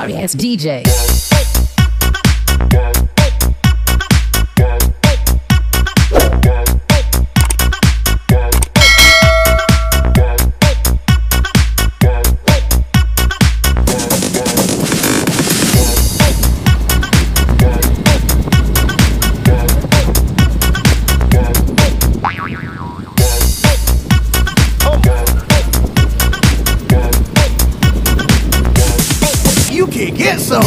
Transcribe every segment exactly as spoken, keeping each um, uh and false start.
Sorry ass D J. You can get some.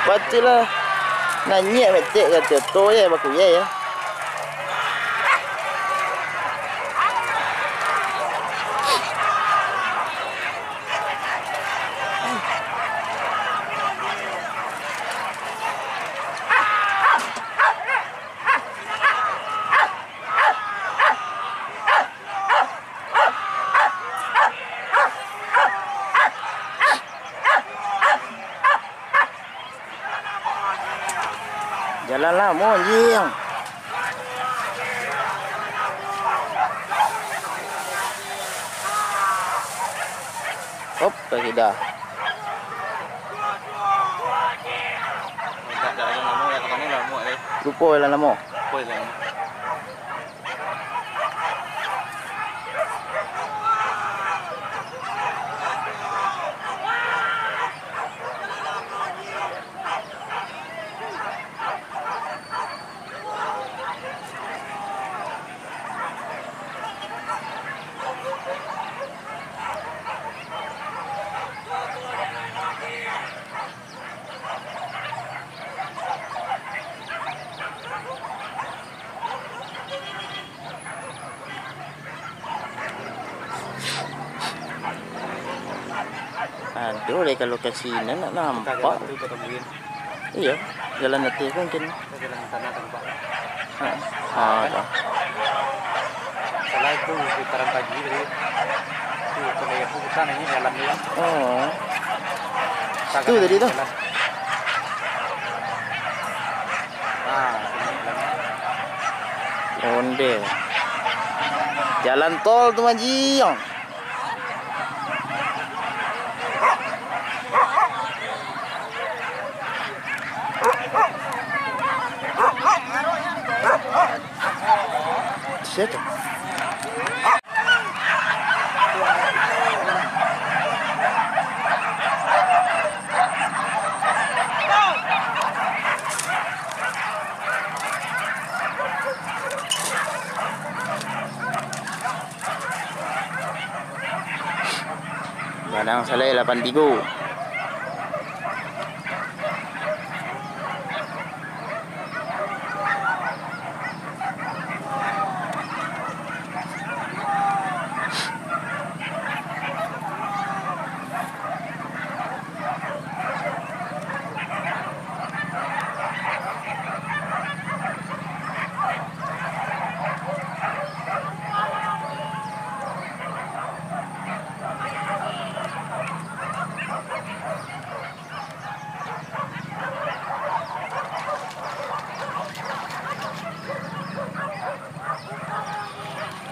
Patuiklah. Nanyek metek kato to ye, bakuyai ye. Jalan lamo, anjiang. Hop, ka kida. Lupo lah namo. Ado deh, kalau ka sinan nak nampak. Iyo, jalan ateh ko mungkin. Ha. Ah, ado. Salah itu putaran pagi tadi. Itu kalau itu kita nanya jalan dia. Oh. Itu tadi tu. Jalan. Ah, sini jalan. Ondeh. Jalan tol tu, manjiang. Situ. Padang Salai lapan tigo.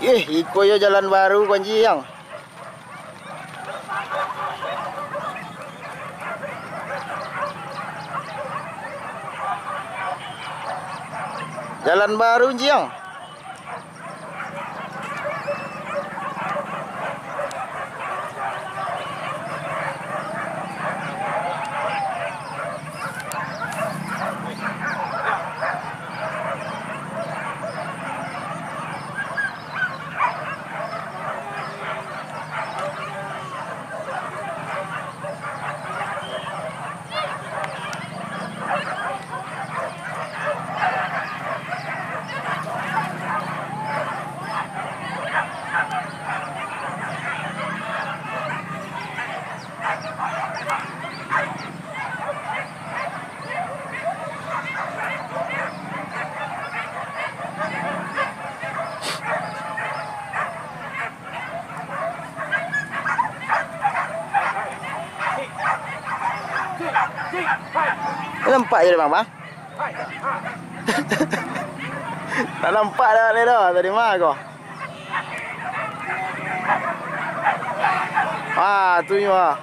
Eh, iko yo jalan baru, Konjiang. Jalan baru, Jiang. Nampak je, Bang, Bang. Tak nampak dah, dah, dah. Tadi mah kau. Ah, tu nyo, ah.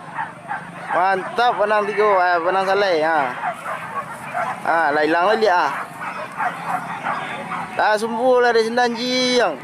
Mantap, Padang Tigo, eh, Padang Salai, ha. Ah, lah ilang lah liak, ah. Tasumbu lah di sinan, Jiang.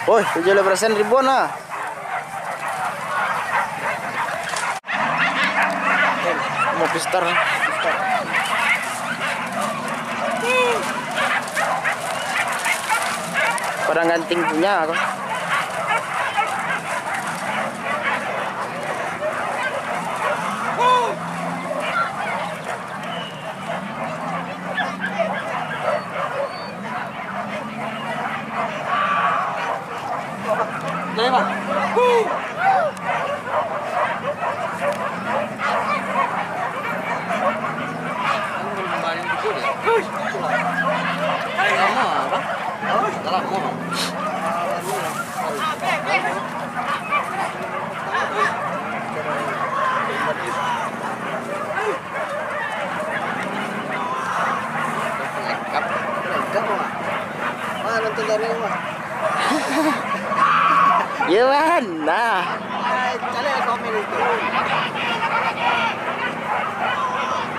Oi, tujuah belas persen ribuan lah. Mau pistar. Padang Ganting punya aku. Dari mana? Yo, bana.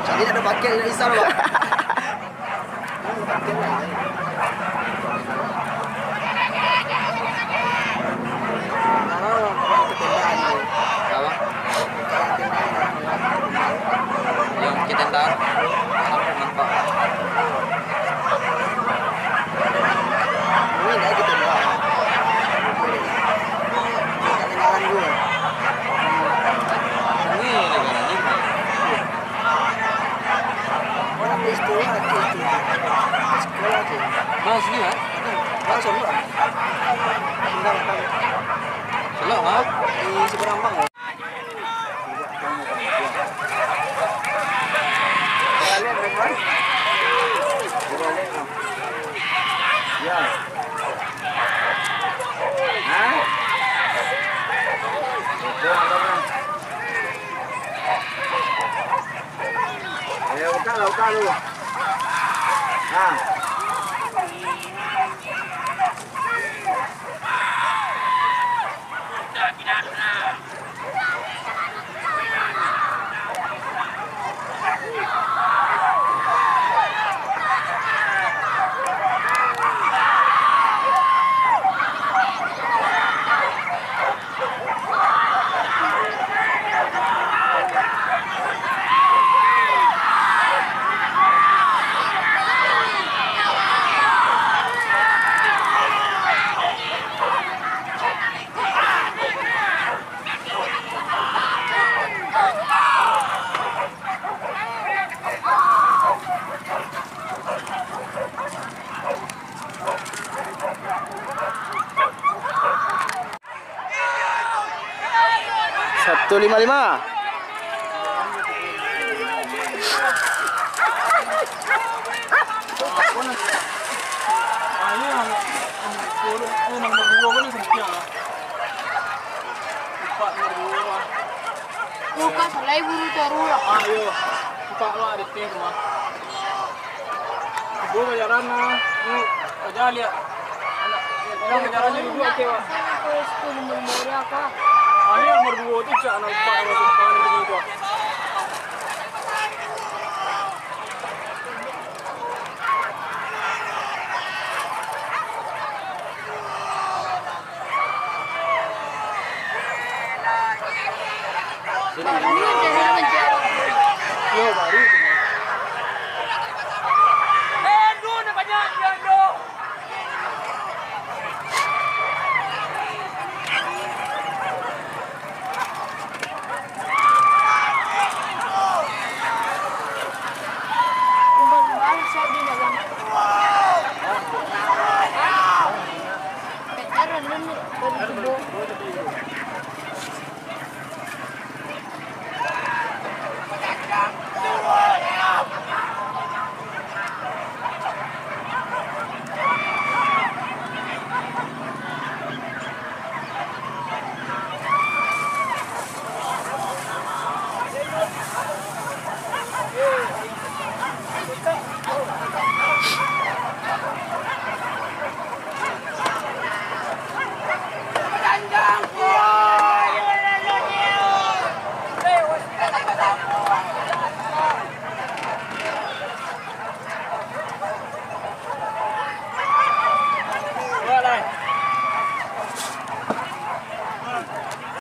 Cari nak pakai nak isar, Bang. Apa? Yang ketendang. Ini dah ketendang. Kedengaran gue. Ini kedengaran gue. Orang itu, laki itu. Sekolah tu. Mas, ni, ah? Macam tu lah. Selok, ah? Di seberang bang. Ya. Hah? Betul, apa, Bang? Ya, utang lah, utang dulu. Nah. Satu lima lima. Buka salai buru taruh lah. Ayo, buka lah di teh rumah. Ibu bajaran lah. Ini aja lihat. Anak, bilang bajaran ni duduk, oke, Pak. Terus tu nomor dia apa? Ah, ini nomor dua tu, cak, anak empat, anak empat, anak lima tu.